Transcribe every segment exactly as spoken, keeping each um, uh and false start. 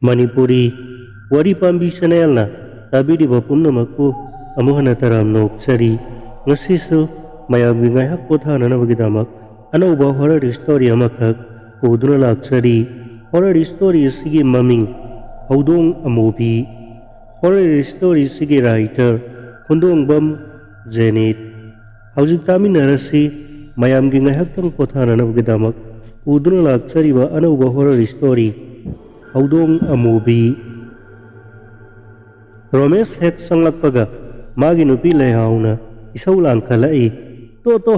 ꯃꯅꯤꯄꯨꯔꯤ ꯋꯥꯔꯤ ꯄꯥꯝꯕꯤ ꯆꯦꯅꯦꯜꯅ ꯇꯥꯕꯤꯔꯤꯕ ꯄꯨꯝꯅꯃꯛꯄꯨ ꯑꯃꯨꯛ ꯍꯟꯅ ꯇꯔꯥꯝꯅ ꯑꯣꯛꯆꯔꯤ꯫ ꯉꯁꯤꯁꯨ ꯃꯌꯥꯝꯒꯤ ꯉꯥꯏꯍꯥꯛ ꯄꯣꯊꯥꯅꯅꯕꯒꯤꯗꯃꯛ ꯑꯅꯧꯕ ꯍꯣꯔꯔ ꯁ꯭ꯇꯣꯔꯤ ꯑꯃꯈꯛ ꯄꯨꯗꯨꯅ ꯂꯥꯛꯆꯔꯤ꯫ ꯍꯣꯔꯔ ꯁ꯭ꯇꯣꯔꯤ ꯑꯁꯤꯒꯤ ꯃꯃꯤꯡ ꯍꯧꯗꯣꯡ ꯑꯃꯨꯕꯤ꯫ ꯍꯣꯔꯔ ꯁ꯭ꯇꯣꯔꯤ ꯑꯁꯤꯒꯤ ꯔꯥꯏꯇꯔ ꯈꯨꯟꯗꯣꯡꯕꯝ ꯖꯦꯅꯤꯠ꯫ ꯍꯧꯖꯤꯛ ꯇꯥꯃꯤꯟꯅꯔꯁꯤ ꯃꯌꯥꯝꯒꯤ ꯉꯥꯏꯍꯥꯛꯇꯪ ꯄꯣꯊꯥꯅꯅꯕꯒꯤꯗꯃꯛ ꯄꯨꯗꯨꯅ ꯂꯥꯛꯆꯔꯤꯕ ꯑꯅꯧꯕ ꯍꯣꯔꯔ ꯁ꯭ꯇꯣꯔꯤ ꯍꯧꯗꯣꯡ ꯑꯃꯨꯕꯤ꯫ ꯔꯣꯃꯦꯁ ꯍꯦꯛ ꯆꯪꯂꯛꯄꯒ ꯃꯥꯒꯤ ꯅꯨꯄꯤ ꯂꯩꯍꯥꯎꯅ ꯏꯁꯧ ꯂꯥꯡꯈꯠꯂꯛꯏ꯫ "ꯇꯣ ꯇꯣ,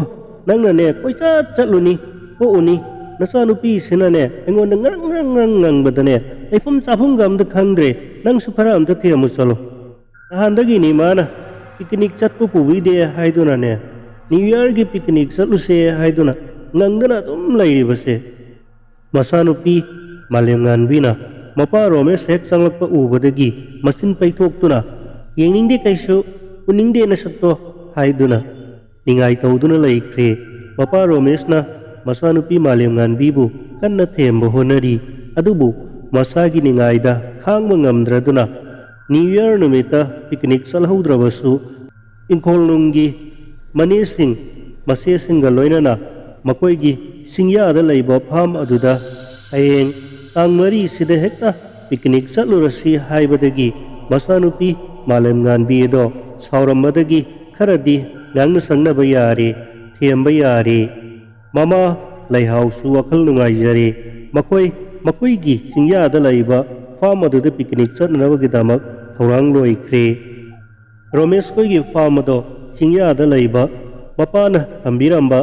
ꯅꯪꯅꯅꯦ ꯀꯣꯏꯆꯠ ꯆꯠꯂꯨꯅꯤ, ꯊꯣꯛꯎꯅꯤ, ꯅꯆꯥꯅꯨꯄꯤꯁꯤꯅꯅꯦ ꯑꯩꯉꯣꯟꯗ ꯉꯔꯪ ꯉꯔꯪ ꯉꯔꯪ ꯉꯪꯕꯗꯅꯦ ꯂꯩꯐꯝ ꯆꯥꯐꯝꯒ ꯑꯝꯇ ꯈꯪꯗ꯭ꯔꯦ, ꯅꯪꯁꯨ ꯈꯔ ꯑꯝꯇ ꯊꯦꯝꯃꯨ ꯆꯠꯂꯣ꯫ ꯅꯍꯥꯟꯗꯒꯤꯅꯤ ꯃꯥꯅ ꯄꯤꯀꯅꯤꯛ ꯆꯠꯄ ꯄꯨꯕꯤꯗꯦ ꯍꯥꯏꯗꯨꯅꯅꯦ, ꯅ꯭ꯌꯨ ꯌꯔꯒꯤ ꯄꯤꯀꯅꯤꯛ ꯆꯠꯂꯨꯁꯦ ꯍꯥꯏꯗꯨꯅ ꯉꯪꯗꯅ ꯑꯗꯨꯝ ꯂꯩꯔꯤꯕꯁꯦ꯫" ꯃꯆꯥꯅꯨꯄꯤ ꯃꯥꯂꯦꯝꯉꯥꯟꯕꯤꯅ ꯃꯄꯥ ꯔꯣꯃꯦꯁ ꯍꯦꯛ ꯆꯪꯂꯛꯄ ꯎꯕꯗꯒꯤ ꯃꯆꯤꯟ ꯄꯩꯊꯣꯛꯇꯨꯅ, "ꯌꯦꯡꯅꯤꯡꯗꯦ ꯀꯩꯁꯨ, ꯎꯅꯤꯡꯗꯦ ꯅꯁꯛꯇꯣ" ꯍꯥꯏꯗꯨꯅ ꯅꯤꯡꯉꯥꯏ ꯇꯧꯗꯨꯅ ꯂꯩꯈ꯭ꯔꯦ꯫ ꯃꯄꯥ ꯔꯣꯃꯦꯁꯅ ꯃꯆꯥꯅꯨꯄꯤ ꯃꯥꯂꯦꯝꯉꯥꯟꯕꯤꯕꯨ ꯀꯟꯅ ꯊꯦꯝꯕ ꯍꯣꯠꯅꯔꯤ꯫ ꯑꯗꯨꯕꯨ ꯃꯆꯥꯒꯤ ꯅꯤꯡꯉꯥꯏꯗ ꯈꯥꯡꯕ ꯉꯝꯗ꯭ꯔꯗꯨꯅ ꯅ꯭ꯌꯨ ꯌꯔ ꯅꯨꯃꯤꯠꯇ ꯄꯤꯀꯅꯤꯛ ꯆꯠꯍꯧꯗ꯭ꯔꯕꯁꯨ ꯏꯪꯈꯣꯜꯅꯨꯡꯒꯤ ꯃꯅꯦꯁꯤꯡ ꯃꯆꯦꯁꯤꯡꯒ ꯂꯣꯏꯅꯅ ꯃꯈꯣꯏꯒꯤ ꯆꯤꯡꯌꯥꯗ ꯂꯩꯕ ꯐꯥꯝ ꯑꯗꯨꯗ ꯍꯌꯦꯡ ꯇꯥꯡ ꯃꯔꯤꯁꯤꯗ ꯍꯦꯛꯇ ꯄꯤꯀꯅꯤꯛ ꯆꯠꯂꯨꯔꯁꯤ ꯍꯥꯏꯕꯗꯒꯤ ꯃꯆꯥꯅꯨꯄꯤ ꯃꯥꯂꯦꯝꯉꯥꯟꯕꯤ ꯑꯗꯣ ꯁꯥꯎꯔꯝꯕꯗꯒꯤ ꯈꯔꯗꯤ ꯉꯥꯡꯅ ꯁꯛꯅꯕ ꯌꯥꯔꯦ, ꯊꯦꯝꯕ ꯌꯥꯔꯦ꯫ ꯃꯃꯥ ꯂꯩꯍꯥꯎꯁꯨ ꯋꯥꯈꯜ ꯅꯨꯡꯉꯥꯏꯖꯔꯦ꯫ ꯃꯈꯣꯏ ꯃꯈꯣꯏꯒꯤ ꯆꯤꯡꯌꯥꯗ ꯂꯩꯕ ꯐꯥꯝ ꯑꯗꯨꯗ ꯄꯤꯀꯅꯤꯛ ꯆꯠꯅꯅꯕꯒꯤꯗꯃꯛ ꯊꯧꯔꯥꯡ ꯂꯣꯏꯈ꯭ꯔꯦ꯫ ꯔꯣꯃꯦꯁ ꯈꯣꯏꯒꯤ ꯐꯥꯝ ꯑꯗꯣ ꯆꯤꯡꯌꯥꯗ ꯂꯩꯕ ꯃꯄꯥꯅ ꯊꯝꯕꯤꯔꯝꯕ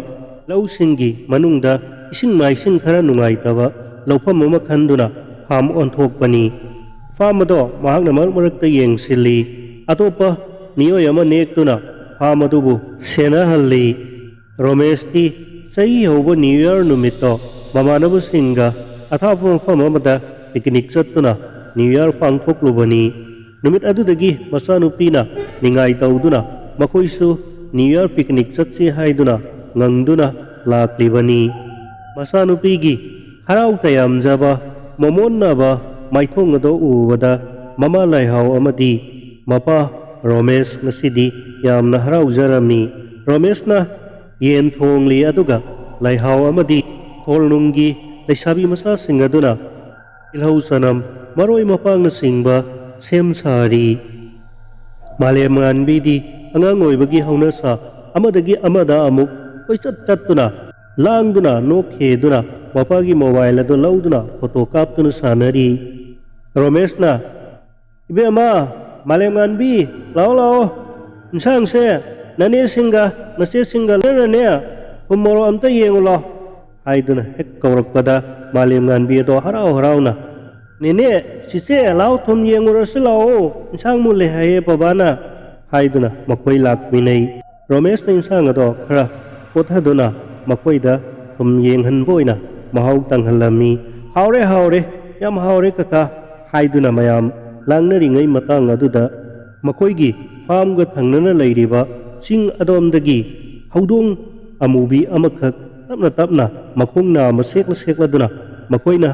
ꯂꯧꯁꯤꯡꯒꯤ ꯃꯅꯨꯡꯗ ꯏꯁꯤꯡ ꯃꯥꯏꯁꯤꯡ ꯈꯔ ꯅꯨꯡꯉꯥꯏꯇꯕ ꯂꯧꯐꯝ ꯑꯃ ꯈꯟꯗꯨꯅ ꯐꯥꯝ ꯑꯣꯟꯊꯣꯛꯄꯅꯤ꯫ ꯐꯥꯝ ꯑꯗꯣ ꯃꯍꯥꯛꯅ ꯃꯔꯛ ꯃꯔꯛꯇ ꯌꯦꯡꯁꯤꯜꯂꯤ꯫ ꯑꯇꯣꯞꯄ ꯃꯤꯑꯣꯏ ꯑꯃ ꯅꯦꯛꯇꯨꯅ ꯐꯥꯝ ꯑꯗꯨꯕꯨ ꯁꯦꯟꯅꯍꯜꯂꯤ꯫ ꯔꯣꯃꯦꯁꯇꯤ ꯆꯍꯤ ꯍꯧꯕ ꯅ꯭ꯌꯨ ꯌꯔ ꯅꯨꯃꯤꯠꯇꯣ ꯃꯃꯥꯟꯅꯕꯁꯤꯡꯒ ꯑꯊꯥꯞꯄ ꯃꯐꯝ ꯑꯃꯗ ꯄꯤꯀꯅꯤꯛ ꯆꯠꯇꯨꯅ ꯅ꯭ꯌꯨ ꯌꯔ ꯄꯥꯡꯊꯣꯛꯂꯨꯕꯅꯤ꯫ ꯅꯨꯃꯤꯠ ꯑꯗꯨꯗꯒꯤ ꯃꯆꯥꯅꯨꯄꯤꯅ ꯅꯤꯡꯉꯥꯏ ꯇꯧꯗꯨꯅ ꯃꯈꯣꯏꯁꯨ ꯅ꯭ꯌꯨ ꯌꯔ ꯄꯤꯀꯅꯤꯛ ꯆꯠꯁꯤ ꯍꯥꯏꯗꯨꯅ ꯉꯪꯗꯨꯅ ꯂꯥꯛꯂꯤꯕꯅꯤ꯫ ꯃꯆꯥꯅꯨꯄꯤꯒꯤ ꯍꯔꯥꯎ ꯇꯌꯥꯝꯖꯕ, ꯃꯃꯣꯟꯅꯕ, ꯃꯥꯏꯊꯣꯡ ꯑꯗꯣ ꯎꯕꯗ ꯃꯃꯥ ꯂꯥꯏꯍꯥꯎ ꯑꯃꯗꯤ ꯃꯄꯥ ꯔꯣꯃꯦꯁ ꯉꯁꯤꯗꯤ ꯌꯥꯝꯅ ꯍꯔꯥꯎꯖꯔꯝꯃꯤ꯫ ꯔꯣꯃꯦꯁꯅ ꯌꯦꯟ ꯊꯣꯡꯂꯤ, ꯑꯗꯨꯒ ꯂꯥꯏꯍꯥꯎ ꯑꯃꯗꯤ ꯈꯣꯜꯅꯨꯡꯒꯤ ꯂꯩꯁꯥꯕꯤ ꯃꯆꯥꯁꯤꯡ ꯑꯗꯨꯅ ꯇꯤꯜꯍꯧ ꯆꯅꯝ, ꯃꯔꯣꯏ ꯃꯄꯥꯡꯅꯆꯤꯡꯕ ꯁꯦꯝ ꯁꯥꯔꯤ꯫ ꯃꯥꯂꯦꯝ ꯉꯥꯟꯕꯤꯗꯤ ꯑꯉꯥꯡ ꯑꯣꯏꯕꯒꯤ ꯍꯧꯅꯁꯥ ꯑꯃꯗꯒꯤ ꯑꯃꯗ ꯑꯃꯨꯛ ꯀꯣꯏꯆꯠ ꯆꯠꯇꯨꯅ, ꯂꯥꯡꯗꯨꯅ, ꯅꯣꯛꯈꯦꯗꯨꯅ ꯃꯄꯥꯒꯤ ꯃꯣꯕꯥꯏꯜ ꯑꯗꯨ ꯂꯧꯗꯨꯅ ꯐꯣꯇꯣ ꯀꯥꯞꯇꯨꯅ ꯁꯥꯟꯅꯔꯤ꯫ ꯔꯣꯃꯦꯁꯅ, "ꯏꯕꯦꯝꯃ, ꯃꯥꯂꯦꯝ ꯉꯥꯟꯕꯤ, ꯂꯥꯛꯑꯣ, ꯂꯥꯛꯑꯣ, ꯏꯟꯁꯥꯡꯁꯦ ꯅꯅꯦꯁꯤꯡꯒ ꯅꯆꯦꯁꯤꯡꯒ ꯂꯣꯏꯅꯅꯦ ꯊꯨꯝ ꯃꯣꯔꯣꯛ ꯑꯝꯇ ꯌꯦꯡꯉꯨ ꯂꯥꯎ" ꯍꯥꯏꯗꯨꯅ ꯍꯦꯛ ꯀꯧꯔꯛꯄꯗ, ꯃꯥꯂꯦꯝ ꯉꯥꯟꯕꯤ ꯑꯗꯣ ꯍꯔꯥꯎ ꯍꯔꯥꯎꯅ, "ꯅꯦꯅꯦ, ꯆꯤꯆꯦ, ꯂꯥꯎ, ꯊꯨꯝ ꯌꯦꯡꯉꯨꯔꯁꯤ ꯂꯥꯛꯑꯣ, ꯏꯟꯁꯥꯡ ꯃꯨꯜꯂꯦ ꯍꯥꯏꯌꯦ ꯕꯕꯥꯅ" ꯍꯥꯏꯗꯨꯅ ꯃꯈꯣꯏ ꯂꯥꯛꯃꯤꯟꯅꯩ꯫ ꯔꯣꯃꯦꯁꯅ ꯏꯟꯁꯥꯡ ꯑꯗꯣ ꯈꯔ ꯀꯣꯠꯊꯗꯨꯅ ꯃꯈꯣꯏꯗ ꯊꯨꯝ ꯌꯦꯡꯍꯟꯕ ꯑꯣꯏꯅ ꯃꯍꯥꯎ ꯇꯪꯍꯜꯂꯝꯃꯤ꯫ "ꯍꯥꯎꯔꯦ, ꯍꯥꯎꯔꯦ, ꯌꯥꯝ ꯍꯥꯎꯔꯦ ꯀꯀꯥ" ꯍꯥꯏꯗꯨꯅ ꯃꯌꯥꯝ ꯂꯥꯡꯅꯔꯤꯉꯩ ꯃꯇꯥꯡ ꯑꯗꯨꯗ, ꯃꯈꯣꯏꯒꯤ ꯐꯥꯝꯒ ꯊꯪꯅꯅ ꯂꯩꯔꯤꯕ ꯆꯤꯡ ꯑꯗꯣꯝꯗꯒꯤ ꯍꯧꯗꯣꯡ ꯑꯃꯨꯕꯤ ꯑꯃꯈꯛ ꯇꯞꯅ ꯇꯞꯅ ꯃꯈꯣꯡ ꯅꯥꯝꯃ ꯁꯦꯛꯂ ꯁꯦꯛꯂꯗꯨꯅ ꯃꯈꯣꯏꯅ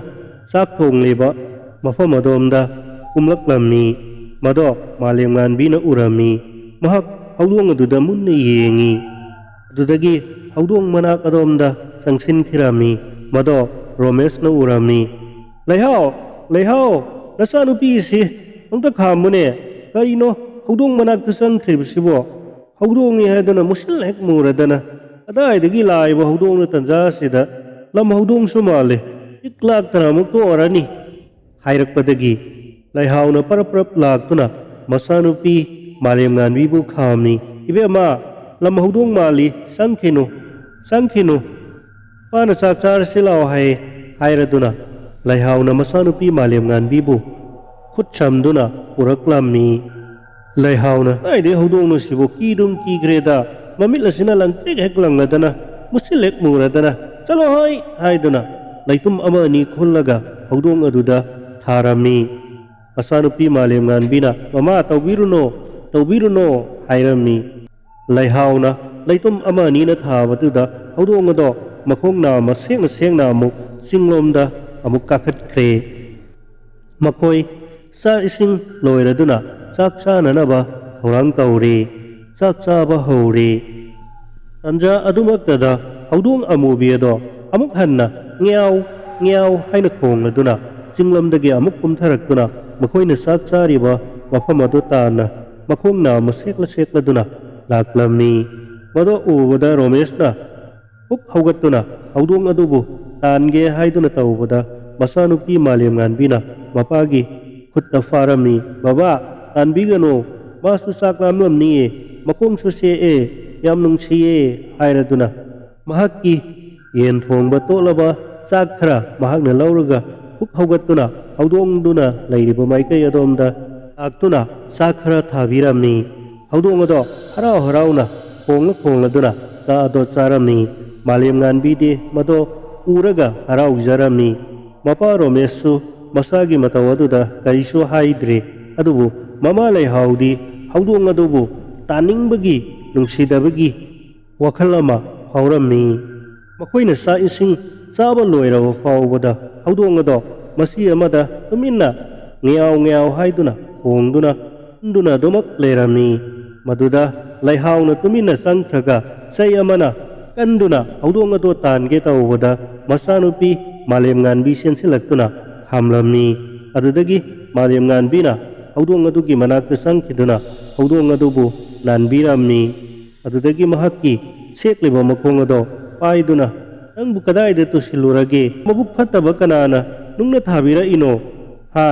ꯆꯥꯛ ꯊꯣꯡꯂꯤꯕ ꯃꯐꯝ ꯑꯗꯣꯝꯗ ꯀꯨꯝꯂꯛꯂꯝꯃꯤ꯫ ꯃꯗꯣ ꯃꯥꯂꯦꯝ ꯉꯥꯟꯕꯤꯅ ꯎꯔꯝꯃꯤ꯫ ꯃꯍꯥꯛ ꯍꯧꯗꯣꯡ ꯑꯗꯨꯗ ꯃꯨꯟꯅ ꯌꯦꯡꯉꯤ꯫ ꯑꯗꯨꯗꯒꯤ ꯍꯧꯗꯣꯡ ꯃꯅꯥꯛ ꯑꯗꯣꯝꯗ ꯆꯪꯁꯤꯟꯈꯤꯔꯝꯃꯤ꯫ ꯃꯗꯣ ꯔꯣꯃꯦꯁꯅ ꯎꯔꯝꯃꯤ꯫ "ꯂꯩꯍꯥꯎ, ꯂꯩꯍꯥꯎ, ꯅꯆꯥꯅꯨꯄꯤꯁꯤ ꯑꯝꯇ ꯈꯥꯝꯃꯨꯅꯦ꯫ ꯀꯔꯤꯅꯣ ꯍꯧꯗꯣꯡ ꯃꯅꯥꯛꯇ ꯆꯪꯈ꯭ꯔꯤꯕꯁꯤꯕꯣ? ꯍꯧꯗꯣꯡꯅꯤ ꯍꯥꯏꯗꯅ ꯃꯨꯁꯤꯜ ꯍꯦꯛ ꯃꯨꯔꯗꯅ, ꯀꯗꯥꯏꯗꯒꯤ ꯂꯥꯛꯏꯕ ꯍꯧꯗꯣꯡꯅꯣ ꯇꯟꯖꯥꯁꯤꯗ? ꯂꯝ ꯍꯧꯗꯣꯡꯁꯨ ꯃꯥꯜꯂꯦ꯫ ꯏꯛ ꯂꯥꯛꯇꯅ ꯑꯃꯨꯛ ꯇꯣꯛꯑꯔꯅꯤ" ꯍꯥꯏꯔꯛꯄꯗꯒꯤ, ꯂꯩꯍꯥꯎꯅ ꯄꯔꯞ ꯄꯔꯞ ꯂꯥꯛꯇꯨꯅ ꯃꯆꯥꯅꯨꯄꯤ ꯃꯥꯂꯦꯝ ꯉꯥꯟꯕꯤꯕꯨ ꯈꯥꯝꯃꯤ꯫ "ꯏꯕꯦꯝꯃ, ꯂꯝ ꯍꯧꯗꯣꯡ ꯃꯥꯜꯂꯤ, ꯆꯪꯈꯤꯅꯨ, ꯆꯪꯈꯤꯅꯨ꯫ ꯄꯥꯅ ꯆꯥꯛ ꯆꯥꯔꯁꯤ ꯂꯥꯛꯑꯣ ꯍꯥꯏ" ꯍꯥꯏꯔꯗꯨꯅ, ꯂꯩꯍꯥꯎꯅ ꯃꯆꯥꯅꯨꯄꯤ ꯃꯥꯂꯦꯝ ꯉꯥꯟꯕꯤꯕꯨ ꯈꯨꯠ ꯁꯝꯗꯨꯅ ꯄꯨꯔꯛꯂꯝꯃꯤ꯫ ꯂꯩꯍꯥꯎꯅ, "ꯀꯗꯥꯏꯗꯩ ꯍꯧꯗꯣꯡꯅꯣ ꯁꯤꯕꯨ? ꯀꯤꯗꯨꯝ ꯀꯤꯈ꯭ꯔꯦꯗ꯫ ꯃꯃꯤꯠ ꯑꯁꯤꯅ ꯂꯪꯇ꯭ꯔꯤꯛ ꯍꯦꯛ ꯂꯪꯂꯗꯅ, ꯃꯨꯁꯤꯜ ꯍꯦꯛ ꯃꯨꯔꯗꯅ, ꯆꯠꯂꯣ ꯍꯣꯏ" ꯍꯥꯏꯗꯨꯅ ꯂꯩꯇꯨꯝ ꯑꯃ ꯑꯅꯤ ꯈꯨꯜꯂꯒ ꯍꯧꯗꯣꯡ ꯑꯗꯨꯗ ꯊꯥꯔꯝꯃꯤ꯫ ꯃꯆꯥꯅꯨꯄꯤ ꯃꯥꯂꯦꯝ ꯉꯥꯟꯕꯤꯅ, "ꯃꯃꯥ, ꯇꯧꯕꯤꯔꯨꯅꯣ, ꯇꯧꯕꯤꯔꯨꯅꯣ" ꯍꯥꯏꯔꯝꯃꯤ꯫ ꯂꯩꯍꯥꯎꯅ ꯂꯩꯇꯨꯝ ꯑꯃ ꯑꯅꯤꯅ ꯊꯥꯕꯗꯨꯗ ꯍꯧꯗꯣꯡ ꯑꯗꯣ ꯃꯈꯣꯡ ꯅꯥꯝꯃ ꯁꯦꯡꯅ ꯁꯦꯡꯅ ꯑꯃꯨꯛ ꯆꯤꯡꯂꯣꯝꯗ ꯑꯃꯨꯛ ꯀꯥꯈꯠꯈ꯭ꯔꯦ꯫ ꯃꯈꯣꯏ ꯆꯥꯛ ꯏꯁꯤꯡ ꯂꯣꯏꯔꯗꯨꯅ ꯆꯥꯛ ꯆꯥꯅꯅꯕ ꯊꯧꯔꯥꯡ ꯇꯧꯔꯤ꯫ ꯆꯥꯛ ꯆꯥꯕ ꯍꯧꯔꯤ꯫ ꯇꯟꯖꯥ ꯑꯗꯨꯃꯛꯇꯗ ꯍꯧꯗꯣꯡ ꯑꯃꯨꯕꯤ ꯑꯗꯣ ꯑꯃꯨꯛ ꯍꯟꯅ "ꯉ꯭ꯌꯥꯎ, ꯉ꯭ꯌꯥꯎ" ꯍꯥꯏꯅ ꯈꯣꯡꯂꯗꯨꯅ ꯆꯤꯡꯂꯝꯗꯒꯤ ꯑꯃꯨꯛ ꯀꯨꯝꯊꯔꯛꯇꯨꯅ ꯃꯈꯣꯏꯅ ꯆꯥꯛ ꯆꯥꯔꯤꯕ ꯃꯐꯝ ꯑꯗꯨ ꯇꯥꯟꯅ ꯃꯈꯣꯡꯅ ꯑꯃ ꯁꯦꯛꯂ ꯁꯦꯛꯂꯗꯨꯅ ꯂꯥꯛꯂꯝꯃꯤ꯫ ꯃꯗꯨ ꯎꯕꯗ ꯔꯣꯃꯦꯁꯅ ꯍꯨꯛ ꯍꯧꯒꯠꯇꯨꯅ ꯍꯧꯗꯣꯡ ꯑꯗꯨꯕꯨ ꯇꯥꯟꯒꯦ ꯍꯥꯏꯗꯨꯅ ꯇꯧꯕꯗ, ꯃꯆꯥꯅꯨꯄꯤ ꯃꯥꯂꯦꯝꯉꯥꯟꯕꯤꯅ ꯃꯄꯥꯒꯤ ꯈꯨꯠꯇ ꯐꯥꯔꯝꯃꯤ꯫ "ꯕꯕꯥ, ꯇꯥꯟꯕꯤꯒꯅꯨ, ꯃꯥꯁꯨ ꯆꯥꯛ ꯂꯥꯝꯂꯝꯅꯤꯌꯦ, ꯃꯈꯣꯡꯁꯨ ꯁꯦꯛꯑꯦ, ꯌꯥꯝ ꯅꯨꯡꯁꯤꯌꯦ" ꯍꯥꯏꯔꯗꯨꯅ ꯃꯍꯥꯛꯀꯤ ꯌꯦꯟ ꯊꯣꯡꯕ ꯇꯣꯠꯂꯕ ꯆꯥꯛ ꯈꯔ ꯃꯍꯥꯛꯅ ꯂꯧꯔꯒ ꯍꯨꯛ ꯍꯧꯒꯠꯇꯨꯅ ꯍꯧꯗꯣꯡꯗꯨꯅ ꯂꯩꯔꯤꯕ ꯃꯥꯏꯀꯩ ꯑꯗꯣꯝꯗ ꯂꯥꯛꯇꯨꯅ ꯆꯥꯛ ꯈꯔ ꯊꯥꯕꯤꯔꯝꯃꯤ꯫ ꯍꯧꯗꯣꯡ ꯑꯗꯣ ꯍꯔꯥꯎ ꯍꯔꯥꯎꯅ ꯈꯣꯡꯂ ꯈꯣꯡꯂꯗꯨꯅ ꯆꯥ ꯑꯗꯣ ꯆꯥꯔꯝꯃꯤ꯫ ꯃꯥꯂꯦꯝꯉꯥꯟꯕꯤꯗꯤ ꯃꯗꯣ ꯎꯔꯒ ꯍꯔꯥꯎꯖꯔꯝꯃꯤ꯫ ꯃꯄꯥ ꯔꯣꯃꯦꯁꯁꯨ ꯃꯆꯥꯒꯤ ꯃꯇꯧ ꯑꯗꯨꯗ ꯀꯔꯤꯁꯨ ꯍꯥꯏꯗ꯭ꯔꯦ꯫ ꯑꯗꯨꯕꯨ ꯃꯃꯥ ꯂꯩꯍꯥꯎꯗꯤ ꯍꯧꯗꯣꯡ ꯑꯗꯨꯕꯨ ꯇꯥꯅꯤꯡꯕꯒꯤ, ꯅꯨꯡꯁꯤꯗꯕꯒꯤ ꯋꯥꯈꯜ ꯑꯃ ꯐꯥꯎꯔꯝꯃꯤ꯫ ꯃꯈꯣꯏꯅ ꯆꯥꯛ ꯏꯁꯤꯡ ꯆꯥꯕ ꯂꯣꯏꯔꯕ ꯐꯥꯎꯕꯗ ꯍꯧꯗꯣꯡ ꯑꯗꯣ ꯃꯆꯤ ꯑꯃꯗ ꯇꯨꯃꯤꯟꯅ "ꯉ꯭ꯌꯥꯎ ꯉ꯭ꯌꯥꯎ" ꯍꯥꯏꯗꯨꯅ ꯈꯣꯡꯗꯨꯅ ꯇꯨꯝꯗꯨꯅ ꯑꯗꯨꯃꯛ ꯂꯩꯔꯝꯃꯤ꯫ ꯃꯗꯨꯗ ꯂꯩꯍꯥꯎꯅ ꯇꯨꯃꯤꯟꯅ ꯆꯪꯈ꯭ꯔꯒ ꯆꯩ ꯑꯃꯅ ꯀꯟꯗꯨꯅ ꯍꯧꯗꯣꯡ ꯑꯗꯣ ꯇꯥꯟꯒꯦ ꯇꯧꯕꯗ, ꯃꯆꯥꯅꯨꯄꯤ ꯃꯥꯂꯦꯝꯉꯥꯟꯕꯤ ꯆꯦꯟꯁꯤꯜꯂꯛꯇꯨꯅ ꯈꯥꯝꯂꯝꯃꯤ꯫ ꯑꯗꯨꯗꯒꯤ ꯃꯥꯂꯦꯝꯉꯥꯟꯕꯤꯅ ꯍꯧꯗꯣꯡ ꯑꯗꯨꯒꯤ ꯃꯅꯥꯛꯇ ꯆꯪꯈꯤꯗꯨꯅ ꯍꯧꯗꯣꯡ ꯑꯗꯨꯕꯨ ꯅꯥꯟꯕꯤꯔꯝꯃꯤ꯫ ꯑꯗꯨꯗꯒꯤ ꯃꯍꯥꯛꯀꯤ ꯁꯦꯛꯂꯤꯕ ꯃꯈꯣꯡ ꯑꯗꯣ ꯄꯥꯏꯗꯨꯅ, "ꯅꯪꯕꯨ ꯀꯗꯥꯏꯗ ꯇꯨꯁꯤꯜꯂꯨꯔꯒꯦ? ꯃꯕꯨꯛ ꯐꯠꯇꯕ ꯀꯅꯥꯅ ꯅꯨꯡꯅ ꯊꯥꯕꯤꯔꯛꯏꯅꯣ? ꯍꯥ?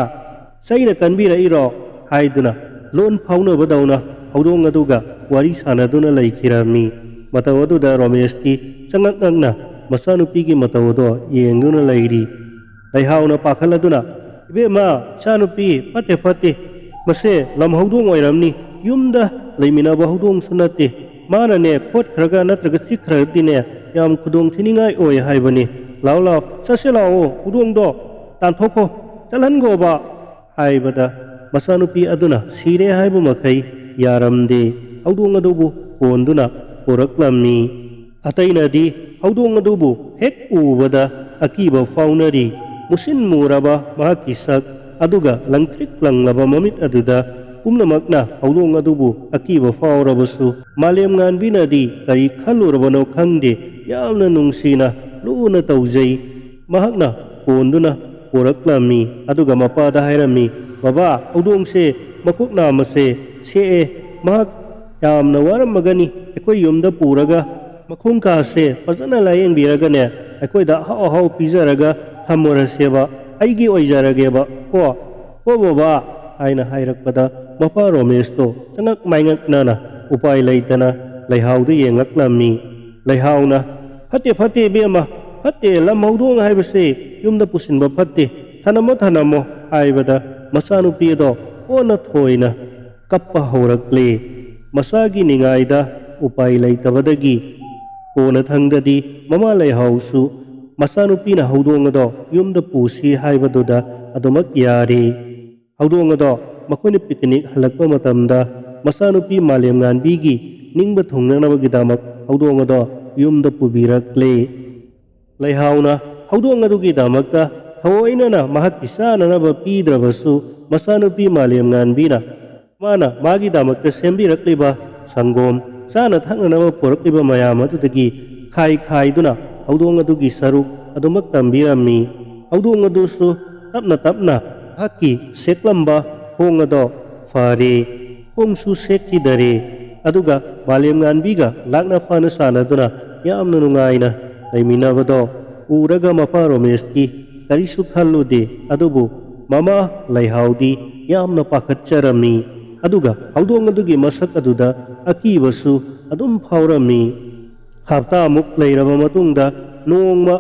ꯆꯩꯅ ꯀꯟꯕꯤꯔꯛꯏꯔꯣ?" ꯍꯥꯏꯗꯨꯅ ꯂꯣꯟ ꯐꯥꯎꯅꯕꯗꯧꯅ ꯍꯧꯗꯣꯡ ꯑꯗꯨꯒ ꯋꯥꯔꯤ ꯁꯥꯟꯅꯗꯨꯅ ꯂꯩꯈꯤꯔꯝꯃꯤ꯫ ꯃꯇꯧ ꯑꯗꯨꯗ ꯔꯣꯃꯦꯁꯇꯤ ꯆꯉꯛ ꯉꯛꯅ ꯃꯆꯥꯅꯨꯄꯤꯒꯤ ꯃꯇꯧ ꯑꯗꯣ ꯌꯦꯡꯗꯨꯅ ꯂꯩꯔꯤ꯫ ꯂꯩꯍꯥꯎꯅ ꯄꯥꯈꯠꯂꯗꯨꯅ, "ꯏꯕꯦꯝꯃ, ꯏꯆꯥꯅꯨꯄꯤ, ꯐꯠꯇꯦ, ꯐꯠꯇꯦ꯫ ꯃꯁꯦ ꯂꯝ ꯍꯧꯗꯣꯡ ꯑꯣꯏꯔꯝꯅꯤ꯫ ꯌꯨꯝꯗ ꯂꯩꯃꯤꯟꯅꯕ ꯍꯧꯗꯣꯡꯁꯨ ꯅꯠꯇꯦ꯫ ꯃꯥꯅꯅꯦ ꯈꯣꯠꯈ꯭ꯔꯒ ꯅꯠꯇ꯭ꯔꯒ ꯆꯤꯛꯈ꯭ꯔꯒꯗꯤꯅꯦ ꯌꯥꯝ ꯈꯨꯗꯣꯡ ꯊꯤꯅꯤꯡꯉꯥꯏ ꯑꯣꯏ ꯍꯥꯏꯕꯅꯤ꯫ ꯂꯥꯛꯑꯣ, ꯂꯥꯛꯑꯣ, ꯆꯠꯁꯦ ꯂꯥꯛꯑꯣ, ꯍꯧꯗꯣꯡꯗꯣ ꯇꯥꯟꯊꯣꯛꯈꯣ, ꯆꯠꯍꯟꯈꯣꯕ" ꯍꯥꯏꯕꯗ, ꯃꯆꯥꯅꯨꯄꯤ ꯑꯗꯨꯅ ꯁꯤꯔꯦ ꯍꯥꯏꯕ ꯃꯈꯩ ꯌꯥꯔꯝꯗꯦ꯫ ꯍꯧꯗꯣꯡ ꯑꯗꯨꯕꯨ ꯀꯣꯟꯗꯨꯅ ꯄꯨꯔꯛꯂꯝꯃꯤ꯫ ꯑꯇꯩꯅꯗꯤ ꯍꯧꯗꯣꯡ ꯑꯗꯨꯕꯨ ꯍꯦꯛ ꯎꯕꯗ ꯑꯀꯤꯕ ꯐꯥꯎꯅꯔꯤ꯫ ꯃꯨꯁꯤꯟ ꯃꯨꯔꯕ ꯃꯍꯥꯛꯀꯤ ꯁꯛ ꯑꯗꯨꯒ ꯂꯪꯇ꯭ꯔꯤꯛ ꯂꯪꯂꯕ ꯃꯃꯤꯠ ꯑꯗꯨꯗ ꯄꯨꯝꯅꯃꯛꯅ ꯍꯧꯗꯣꯡ ꯑꯗꯨꯕꯨ ꯑꯀꯤꯕ ꯐꯥꯎꯔꯕꯁꯨ, ꯃꯥꯂꯦꯝ ꯉꯥꯟꯕꯤꯅꯗꯤ ꯀꯔꯤ ꯈꯜꯂꯨꯔꯕꯅꯣ ꯈꯪꯗꯦ, ꯌꯥꯝꯅ ꯅꯨꯡꯁꯤꯅ ꯂꯨꯅ ꯇꯧꯖꯩ꯫ ꯃꯍꯥꯛꯅ ꯀꯣꯟꯗꯨꯅ ꯄꯨꯔꯛꯂꯝꯃꯤ, ꯑꯗꯨꯒ ꯃꯄꯥꯗ ꯍꯥꯏꯔꯝꯃꯤ, "ꯕꯕꯥ, ꯍꯧꯗꯣꯡꯁꯦ ꯃꯀꯣꯛ ꯅꯥꯝꯃꯁꯦ ꯁꯦꯛꯑꯦ, ꯃꯍꯥꯛ ꯌꯥꯝꯅ ꯋꯥꯔꯝꯃꯒꯅꯤ, ꯑꯩꯈꯣꯏ ꯌꯨꯝꯗ ꯄꯨꯔꯒ ꯃꯈꯣꯡ ꯀꯥꯁꯦ ꯐꯖꯅ ꯂꯥꯌꯦꯡꯕꯤꯔꯒꯅꯦ, ꯑꯩꯈꯣꯏꯗ ꯑꯍꯥꯎ ꯑꯍꯥꯎ ꯄꯤꯖꯔꯒ ꯊꯝꯃꯨꯔꯁꯦꯕ, ꯑꯩꯒꯤ ꯑꯣꯏꯖꯔꯒꯦꯕ ꯀꯣ, ꯀꯣ ꯕꯕꯥ" ꯍꯥꯏꯅ ꯍꯥꯏꯔꯛꯄꯗ, ꯃꯄꯥ ꯔꯣꯃꯦꯁꯇꯣ ꯆꯉꯛ ꯃꯥꯏꯉꯛꯅꯅ ꯎꯄꯥꯏ ꯂꯩꯇꯅ ꯂꯩꯍꯥꯎꯗ ꯌꯦꯡꯂꯛꯂꯝꯃꯤ꯫ ꯂꯩꯍꯥꯎꯅ, "ꯐꯠꯇꯦ, ꯐꯠꯇꯦ, ꯏꯕꯦꯝꯃ, ꯐꯠꯇꯦ, ꯂꯝ ꯍꯧꯗꯣꯡ ꯍꯥꯏꯕꯁꯦ ꯌꯨꯝꯗ ꯄꯨꯁꯤꯟꯕ ꯐꯠꯇꯦ, ꯊꯅꯝꯃꯣ, ꯊꯅꯝꯃꯣ" ꯍꯥꯏꯕꯗ, ꯃꯆꯥꯅꯨꯄꯤ ꯑꯗꯣ ꯑꯣꯟꯅ ꯊꯣꯏꯅ ꯀꯞꯄ ꯍꯧꯔꯛꯂꯦ꯫ ꯃꯆꯥꯒꯤ ꯅꯤꯡꯉꯥꯏꯗ ꯎꯄꯥꯏ ꯂꯩꯇꯕꯗꯒꯤ ꯀꯣꯟꯅꯊꯪꯗꯗꯤ ꯃꯃꯥ ꯂꯩꯍꯥꯎꯁꯨ ꯃꯆꯥꯅꯨꯄꯤꯅ ꯍꯧꯗꯣꯡ ꯑꯗꯣ ꯌꯨꯝꯗ ꯄꯨꯁꯤ ꯍꯥꯏꯕꯗꯨꯗ ꯑꯗꯨꯃꯛ ꯌꯥꯔꯦ꯫ ꯍꯧꯗꯣꯡ ꯑꯗꯣ ꯃꯈꯣꯏꯅ ꯄꯤꯀꯅꯤꯛ ꯍꯜꯂꯛꯄ ꯃꯇꯝꯗ ꯃꯆꯥꯅꯨꯄꯤ ꯃꯥꯂꯦꯝꯉꯥꯟꯕꯤꯒꯤ ꯅꯤꯡꯕ ꯊꯨꯡꯅꯅꯕꯒꯤꯗꯃꯛ ꯍꯧꯗꯣꯡ ꯑꯗꯣ ꯌꯨꯝꯗ ꯄꯨꯕꯤꯔꯛꯂꯦ꯫ ꯂꯩꯍꯥꯎꯅ ꯍꯧꯗꯣꯡ ꯑꯗꯨꯒꯤꯗꯃꯛꯇ ꯊꯑꯣꯏꯅꯅ ꯃꯍꯥꯛꯀꯤ ꯆꯥꯅꯅꯕ ꯄꯤꯗ꯭ꯔꯕꯁꯨ, ꯃꯆꯥꯅꯨꯄꯤ ꯃꯥꯂꯦꯝꯉꯥꯟꯕꯤꯅ ꯃꯥꯅ ꯃꯥꯒꯤꯗꯃꯛꯇ ꯁꯦꯝꯕꯤꯔꯛꯂꯤꯕ ꯁꯪꯒꯣꯝ, ꯆꯥꯅ ꯊꯛꯅꯅꯕ ꯄꯨꯔꯛꯂꯤꯕ ꯃꯌꯥꯝ ꯑꯗꯨꯗꯒꯤ ꯈꯥꯏ ꯈꯥꯏꯗꯨꯅ ꯍꯧꯗꯣꯡ ꯑꯗꯨꯒꯤ ꯁꯔꯨꯛ ꯑꯗꯨꯃꯛ ꯇꯝꯕꯤꯔꯝꯃꯤ꯫ ꯍꯧꯗꯣꯡ ꯑꯗꯨꯁꯨ ꯇꯞꯅ ꯇꯞꯅ ꯃꯍꯥꯛꯀꯤ ꯁꯦꯛꯂꯝꯕ ꯈꯣꯡ ꯑꯗꯣ ꯐꯔꯦ꯫ ꯈꯣꯡꯁꯨ ꯁꯦꯛꯈꯤꯗꯔꯦ꯫ ꯑꯗꯨꯒ ꯃꯥꯂꯦꯝꯉꯥꯟꯕꯤꯒ ꯂꯥꯛꯅ ꯐꯥꯅ ꯁꯥꯟꯅꯗꯨꯅ ꯌꯥꯝꯅ ꯅꯨꯡꯉꯥꯏꯅ ꯂꯩꯃꯤꯟꯅꯕꯗꯣ ꯎꯔꯒ ꯃꯄꯥ ꯔꯣꯃꯦꯁꯇꯤ ꯀꯔꯤꯁꯨ ꯈꯜꯂꯨꯗꯦ꯫ ꯑꯗꯨꯕꯨ ꯃꯃꯥ ꯂꯩꯍꯥꯎꯗꯤ ꯌꯥꯝꯅ ꯄꯥꯈꯠꯆꯔꯝꯃꯤ꯫ ꯑꯗꯨꯒ ꯍꯧꯗꯣꯡ ꯑꯗꯨꯒꯤ ꯃꯁꯛ ꯑꯗꯨꯗ ꯑꯀꯤꯕꯁꯨ ꯑꯗꯨꯝ ꯐꯥꯎꯔꯝꯃꯤ꯫ ꯍꯞꯇꯥꯃꯨꯛ ꯂꯩꯔꯕ ꯃꯇꯨꯡꯗ ꯅꯣꯡꯃ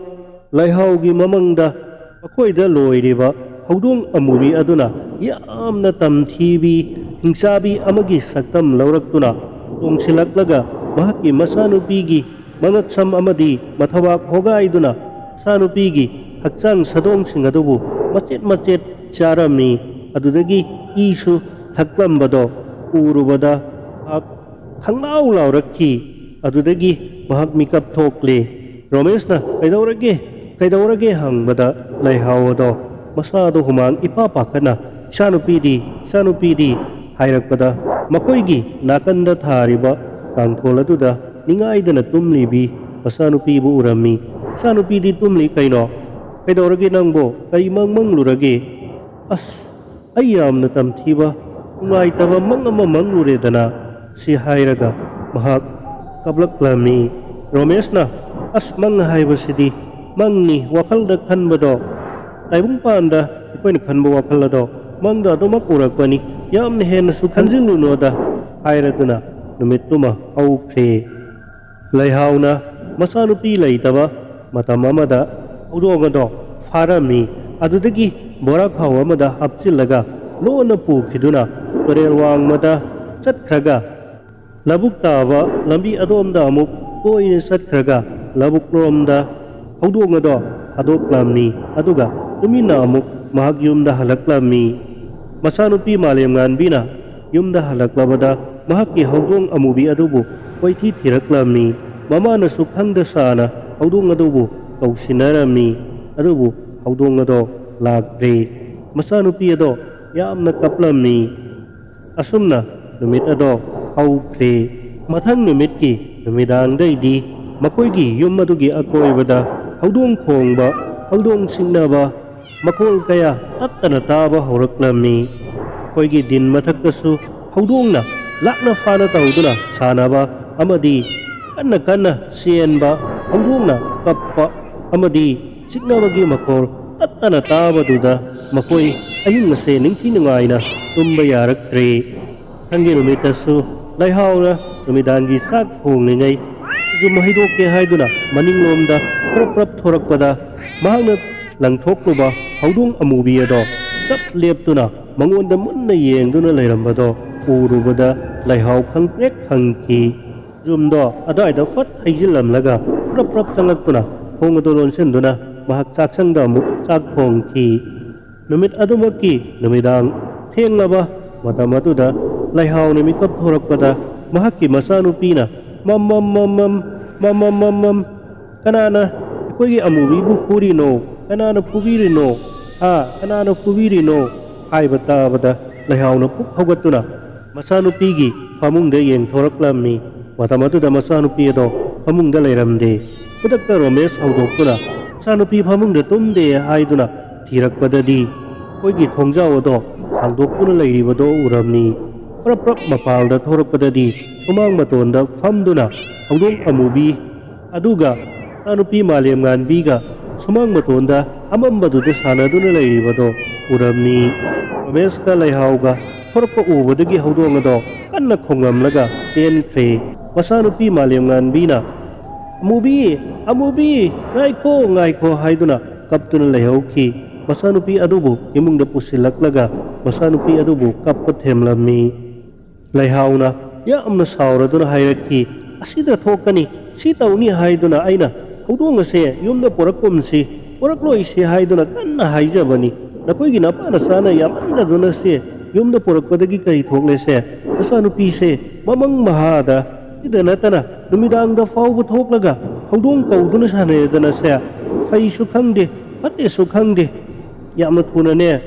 ꯂꯩꯍꯥꯎꯒꯤ ꯃꯃꯪꯗ ꯃꯈꯣꯏꯗ ꯂꯣꯏꯔꯤꯕ ꯍꯧꯗꯣꯡ ꯑꯃꯨꯕꯤ ꯑꯗꯨꯅ ꯌꯥꯝꯅ ꯇꯝꯊꯤꯕꯤ, ꯍꯤꯡꯆꯥꯕꯤ ꯑꯃꯒꯤ ꯁꯛꯇꯝ ꯂꯧꯔꯛꯇꯨꯅ ꯇꯣꯡꯁꯤꯜꯂꯛꯂꯒ ꯃꯍꯥꯛꯀꯤ ꯃꯆꯥꯅꯨꯄꯤꯒꯤ ꯃꯉꯛꯁꯝ ꯑꯃꯗꯤ ꯃꯊꯕꯥꯛ ꯍꯣꯒꯥꯏꯗꯨꯅ ꯃꯆꯥꯅꯨꯄꯤꯒꯤ ꯍꯛꯆꯥꯡ ꯁꯥꯗꯣꯡꯁꯤꯡ ꯑꯗꯨꯕꯨ ꯃꯆꯦꯠ ꯃꯆꯦꯠ ꯆꯥꯔꯝꯃꯤ꯫ ꯑꯗꯨꯗꯒꯤ ꯏꯁꯨ ꯊꯛꯂꯝꯕꯗꯣ ꯎꯔꯨꯕꯗ ꯃꯍꯥꯛ ꯈꯪꯂꯥꯎ ꯂꯥꯎꯔꯛꯈꯤ꯫ ꯑꯗꯨꯗꯒꯤ ꯃꯍꯥꯛ ꯃꯤꯀꯞ ꯊꯣꯛꯂꯦ꯫ ꯔꯣꯃꯦꯁꯅ "ꯀꯩꯗꯧꯔꯒꯦ? ꯀꯩꯗꯧꯔꯒꯦ?" ꯍꯪꯕꯗ ꯂꯩꯍꯥꯎ ꯑꯗꯣ ꯃꯁꯥꯗꯣ ꯍꯨꯃꯥꯡ ꯏꯄꯥ ꯄꯥꯈꯠꯅ, "ꯏꯆꯥꯅꯨꯄꯤꯗꯤ, ꯏꯆꯥꯅꯨꯄꯤꯗꯤ?" ꯍꯥꯏꯔꯛꯄꯗ, ꯃꯈꯣꯏꯒꯤ ꯅꯥꯀꯟꯗ ꯊꯥꯔꯤꯕ ꯀꯥꯡꯊꯣꯜ ꯑꯗꯨꯗ ꯅꯤꯡꯉꯥꯏꯗꯅ ꯇꯨꯝꯂꯤꯕꯤ ꯃꯆꯥꯅꯨꯄꯤꯕꯨ ꯎꯔꯝꯃꯤ꯫ "ꯏꯆꯥꯅꯨꯄꯤꯗꯤ ꯇꯨꯝꯂꯤ ꯀꯩꯅꯣ? ꯀꯩꯗꯧꯔꯒꯦ ꯅꯪꯕꯣ? ꯀꯔꯤ ꯃꯪ ꯃꯪꯂꯨꯔꯒꯦ?" "ꯑꯁ, ꯑꯩ ꯌꯥꯝꯅ ꯇꯝꯊꯤꯕ, ꯅꯨꯡꯉꯥꯏꯇꯕ ꯃꯪ ꯑꯃ ꯃꯪꯂꯨꯔꯦꯗꯅ," ꯁꯤ ꯍꯥꯏꯔꯒ ꯃꯍꯥꯛ ꯀꯞꯂꯛꯂꯝꯃꯤ꯫ ꯔꯣꯃꯦꯁꯅ, "ꯑꯁ, ꯃꯪ ꯍꯥꯏꯕꯁꯤꯗꯤ ꯃꯪꯅꯤ, ꯋꯥꯈꯜꯗ ꯈꯟꯕꯗꯣ ꯇꯥꯏꯕꯪꯄꯥꯟꯗ ꯑꯩꯈꯣꯏꯅ ꯈꯟꯕ ꯋꯥꯈꯜ ꯑꯗꯣ ꯃꯪꯗ ꯑꯗꯨꯃꯛ ꯎꯔꯛꯄꯅꯤ, ꯌꯥꯝꯅ ꯍꯦꯟꯅꯁꯨ ꯈꯟꯖꯤꯜꯂꯨꯅꯣꯗ" ꯍꯥꯏꯔꯗꯨꯅ ꯅꯨꯃꯤꯠꯇꯨꯃ ꯍꯧꯈ꯭ꯔꯦ꯫ ꯂꯩꯍꯥꯎꯅ ꯃꯆꯥꯅꯨꯄꯤ ꯂꯩꯇꯕ ꯃꯇꯝ ꯑꯃꯗ ꯍꯧꯗꯣꯡ ꯑꯗꯣ ꯐꯥꯔꯝꯃꯤ꯫ ꯑꯗꯨꯗꯒꯤ ꯕꯣꯔꯥ ꯈꯥꯎ ꯑꯃꯗ ꯍꯥꯞꯆꯤꯜꯂꯒ ꯂꯣꯟꯅ ꯄꯨꯈꯤꯗꯨꯅ ꯇꯨꯔꯦꯜ ꯋꯥꯡꯃꯗ ꯆꯠꯈ꯭ꯔꯒ, ꯂꯧꯕꯨꯛ ꯇꯥꯕ ꯂꯝꯕꯤ ꯑꯗꯣꯝꯗ ꯑꯃꯨꯛ ꯀꯣꯏꯅ ꯆꯠꯈ꯭ꯔꯒ, ꯂꯧꯕꯨꯛꯂꯣꯝꯗ ꯍꯧꯗꯣꯡ ꯑꯗꯣ ꯊꯥꯗꯣꯛꯂꯝꯃꯤ꯫ ꯑꯗꯨꯒ ꯇꯨꯃꯤꯟꯅ ꯑꯃꯨꯛ ꯃꯍꯥꯛ ꯌꯨꯝꯗ ꯍꯜꯂꯛꯂꯝꯃꯤ꯫ ꯃꯆꯥꯅꯨꯄꯤ ꯃꯥꯂꯦꯝꯉꯥꯟꯕꯤꯅ ꯌꯨꯝꯗ ꯍꯜꯂꯛꯂꯕꯗ ꯃꯍꯥꯛꯀꯤ ꯍꯧꯗꯣꯡ ꯑꯃꯨꯕꯤ ꯑꯗꯨꯕꯨ ꯀꯣꯏꯊꯤ ꯊꯤꯔꯛꯂꯝꯃꯤ꯫ ꯃꯃꯥꯅꯁꯨ ꯈꯪꯗ ꯁꯥꯅ ꯍꯧꯗꯣꯡ ꯑꯗꯨꯕꯨ ꯀꯧꯁꯤꯟꯅꯔꯝꯃꯤ꯫ ꯑꯗꯨꯕꯨ ꯍꯧꯗꯣꯡ ꯑꯗꯣ ꯂꯥꯛꯇ꯭ꯔꯦ꯫ ꯃꯆꯥꯅꯨꯄꯤ ꯑꯗꯣ ꯌꯥꯝꯅ ꯀꯞꯂꯝꯃꯤ꯫ ꯑꯁꯨꯝꯅ ꯅꯨꯃꯤꯠ ꯑꯗꯣ ꯍꯧꯈ꯭ꯔꯦ꯫ ꯃꯊꯪ ꯅꯨꯃꯤꯠꯀꯤ ꯅꯨꯃꯤꯗꯥꯡꯗꯩꯗꯤ ꯃꯈꯣꯏꯒꯤ ꯌꯨꯝ ꯑꯗꯨꯒꯤ ꯑꯀꯣꯏꯕꯗ ꯍꯧꯗꯣꯡ ꯈꯣꯡꯕ, ꯍꯧꯗꯣꯡ ꯆꯤꯛꯅꯕ, ꯃꯈꯣꯜ ꯀꯌꯥ ꯇꯠꯇꯅ ꯇꯥꯕ ꯍꯧꯔꯛꯂꯝꯃꯤ꯫ ꯑꯩꯈꯣꯏꯒꯤ ꯗꯤꯟ ꯃꯊꯛꯇꯁꯨ ꯍꯧꯗꯣꯡꯅ ꯂꯥꯛꯅ ꯐꯥꯅ ꯇꯧꯗꯨꯅ ꯁꯥꯟꯅꯕ ꯑꯃꯗꯤ ꯀꯟꯅ ꯀꯟꯅ ꯆꯦꯟꯕ, ꯍꯧꯗꯣꯡꯅ ꯀꯞꯄ ꯑꯃꯗꯤ ꯆꯤꯛꯅꯕꯒꯤ ꯃꯈꯣꯜ ꯇꯠꯇꯅ ꯇꯥꯕꯗꯨꯗ ꯃꯈꯣꯏ ꯑꯍꯤꯡ ꯑꯁꯦ ꯅꯤꯡꯊꯤ ꯅꯨꯡꯉꯥꯏꯅ ꯇꯨꯝꯕ ꯌꯥꯔꯛꯇ꯭ꯔꯦ꯫ ꯃꯊꯪꯒꯤ ꯅꯨꯃꯤꯠꯇꯁꯨ ꯂꯩꯍꯥꯎꯅ ꯅꯨꯃꯤꯗꯥꯡꯒꯤ ꯆꯥꯛ ꯊꯣꯡꯂꯤꯉꯩ ꯌꯨꯝ ꯍꯩꯗꯣꯛꯀꯦ ꯍꯥꯏꯗꯨꯅ ꯃꯅꯤꯡꯂꯣꯝꯗ ꯄ꯭ꯔꯞ ꯄ꯭ꯔꯞ ꯊꯣꯔꯛꯄꯗ, ꯃꯍꯥꯛꯅ ꯂꯪꯊꯣꯛꯂꯨꯕ ꯍꯧꯗꯣꯡ ꯑꯃꯨꯕꯤ ꯑꯗꯣ ꯆꯞ ꯂꯦꯞꯇꯨꯅ ꯃꯉꯣꯟꯗ ꯃꯨꯟꯅ ꯌꯦꯡꯗꯨꯅ ꯂꯩꯔꯝꯕꯗꯣ ꯎꯔꯨꯕꯗ ꯂꯩꯍꯥꯎ ꯈꯪꯄ꯭ꯔꯦꯛ ꯈꯪꯈꯤ꯫ ꯌꯨꯝꯗꯣ ꯑꯗꯨꯋꯥꯏꯗ ꯐꯠ ꯍꯩꯖꯤꯜꯂꯝꯂꯒ ꯄ꯭ꯔꯞ ꯄ꯭ꯔꯞ ꯆꯪꯂꯛꯇꯨꯅ ꯊꯣꯡ ꯑꯗꯨ ꯂꯣꯟꯁꯤꯟꯗꯨꯅ ꯃꯍꯥꯛ ꯆꯥꯛꯁꯪꯗ ꯑꯃꯨꯛ ꯆꯥꯛ ꯊꯣꯡꯈꯤ꯫ ꯅꯨꯃꯤꯠ ꯑꯗꯨꯃꯛꯀꯤ ꯅꯨꯃꯤꯗꯥꯡ ꯊꯦꯡꯂꯕ ꯃꯇꯝ ꯑꯗꯨꯗ ꯂꯩꯍꯥꯎꯅ ꯃꯤꯀꯞ ꯊꯣꯔꯛꯄꯗ ꯃꯍꯥꯛꯀꯤ ꯃꯆꯥꯅꯨꯄꯤꯅ, "ꯃꯝ, ꯃꯝ, ꯃꯝ, ꯃꯝ, ꯃꯝ, ꯃꯝ, ꯃꯝ, ꯃꯝ, ꯀꯅꯥꯅ ꯑꯩꯈꯣꯏꯒꯤ ꯑꯃꯨꯕꯤꯕꯨ ꯐꯨꯔꯤꯅꯣ? ꯀꯅꯥꯅ ꯐꯨꯕꯤꯔꯤꯅꯣ?" "ꯍꯥ, ꯀꯅꯥꯅ ꯐꯨꯕꯤꯔꯤꯅꯣ?" ꯍꯥꯏꯕ ꯇꯥꯕꯗ ꯂꯩꯍꯥꯎꯅ ꯄꯨꯛ ꯍꯧꯒꯠꯇꯨꯅ ꯃꯆꯥꯅꯨꯄꯤꯒꯤ ꯐꯃꯨꯡꯗ ꯌꯦꯡꯊꯣꯔꯛꯂꯝꯃꯤ꯫ ꯃꯇꯝ ꯑꯗꯨꯗ ꯃꯆꯥꯅꯨꯄꯤ ꯑꯗꯣ ꯐꯃꯨꯡꯗ ꯂꯩꯔꯝꯗꯦ꯫ ꯈꯨꯗꯛꯇ ꯔꯣꯃꯦꯁ ꯍꯧꯗꯣꯛꯇꯨꯅ, "ꯃꯆꯥꯅꯨꯄꯤ ꯐꯃꯨꯡꯗ ꯇꯨꯝꯗꯦ" ꯍꯥꯏꯗꯨꯅ ꯊꯤꯔꯛꯄꯗꯗꯤ ꯑꯩꯈꯣꯏꯒꯤ ꯊꯣꯡꯖꯥꯎ ꯑꯗꯣ ꯍꯥꯡꯗꯣꯛꯇꯨꯅ ꯂꯩꯔꯤꯕꯗꯣ ꯎꯔꯝꯃꯤ꯫ ꯄ꯭ꯔꯞ ꯄ꯭ꯔꯞ ꯃꯄꯥꯜꯗ ꯊꯣꯔꯛꯄꯗꯗꯤ ꯁꯨꯃꯥꯡ ꯃꯇꯣꯟꯗ ꯐꯝꯗꯨꯅ ꯍꯧꯗꯣꯡ ꯑꯃꯨꯕꯤ ꯑꯗꯨꯒ ꯃꯆꯥꯅꯨꯄꯤ ꯃꯥꯂꯦꯝꯉꯥꯟꯕꯤꯒ ꯁꯨꯃꯥꯡ ꯃꯇꯣꯟꯗ ꯑꯃꯝꯕꯗꯨꯗ ꯁꯥꯟꯅꯗꯨꯅ ꯂꯩꯔꯤꯕꯗꯣ ꯎꯔꯝꯃꯤ꯫ ꯔꯣꯃꯦꯁꯀ ꯂꯩꯍꯥꯎꯒ ꯊꯣꯔꯛꯄ ꯎꯕꯗꯒꯤ ꯍꯧꯗꯣꯡ ꯑꯗꯣ ꯀꯟꯅ ꯈꯣꯡꯂꯝꯂꯒ ꯆꯦꯟꯈ꯭ꯔꯦ꯫ ꯃꯆꯥꯅꯨꯄꯤ ꯃꯥꯂꯦꯝꯉꯥꯟꯕꯤꯅ, "ꯑꯃꯨꯕꯤ, ꯑꯃꯨꯕꯤ, ꯉꯥꯏꯈꯣ, ꯉꯥꯏꯈꯣ" ꯍꯥꯏꯗꯨꯅ ꯀꯞꯇꯨꯅ ꯂꯩꯍꯧꯈꯤ꯫ ꯃꯆꯥꯅꯨꯄꯤ ꯑꯗꯨꯕꯨ ꯏꯃꯨꯡꯗ ꯄꯨꯁꯤꯜꯂꯛꯂꯒ ꯃꯆꯥꯅꯨꯄꯤ ꯑꯗꯨꯕꯨ ꯀꯞꯄ ꯊꯦꯝꯂꯝꯃꯤ꯫ ꯂꯩꯍꯥꯎꯅ ꯌꯥꯝꯅ ꯁꯥꯎꯔꯗꯨꯅ ꯍꯥꯏꯔꯛꯈꯤ, "ꯑꯁꯤꯗ ꯊꯣꯛꯀꯅꯤ, ꯁꯤ ꯇꯧꯅꯤ ꯍꯥꯏꯗꯨꯅ ꯑꯩꯅ ꯍꯧꯗꯣꯡ ꯑꯁꯦ ꯌꯨꯝꯗ ꯄꯨꯔꯛꯀꯨꯝꯁꯤ, ꯄꯨꯔꯛꯂꯣꯏꯁꯤ ꯍꯥꯏꯗꯨꯅ ꯀꯟꯅ ꯍꯥꯏꯖꯕꯅꯤ꯫ ꯅꯈꯣꯏꯒꯤ ꯅꯄꯥ ꯅꯆꯥꯅ ꯌꯥꯝꯃꯟꯗꯗꯨꯅ ꯁꯦ ꯌꯨꯝꯗ ꯄꯨꯔꯛꯄꯗꯒꯤ ꯀꯔꯤ ꯊꯣꯛꯂꯦ ꯁꯦ? ꯅꯆꯥꯅꯨꯄꯤꯁꯦ ꯃꯃꯪ ꯃꯍꯥꯗ ꯁꯤꯗ ꯅꯠꯇꯅ ꯅꯨꯃꯤꯗꯥꯡꯗ ꯐꯥꯎꯕ ꯊꯣꯛꯂꯒ ꯍꯧꯗꯣꯡ ꯀꯧꯗꯨꯅ ꯁꯥꯟꯅꯔꯦꯗꯅ ꯁꯦ꯫ ꯐꯩꯁꯨ ꯈꯪꯗꯦ, ꯐꯠꯇꯦꯁꯨ ꯈꯪꯗꯦ꯫ ꯌꯥꯝꯅ ꯊꯨꯅꯅꯦ,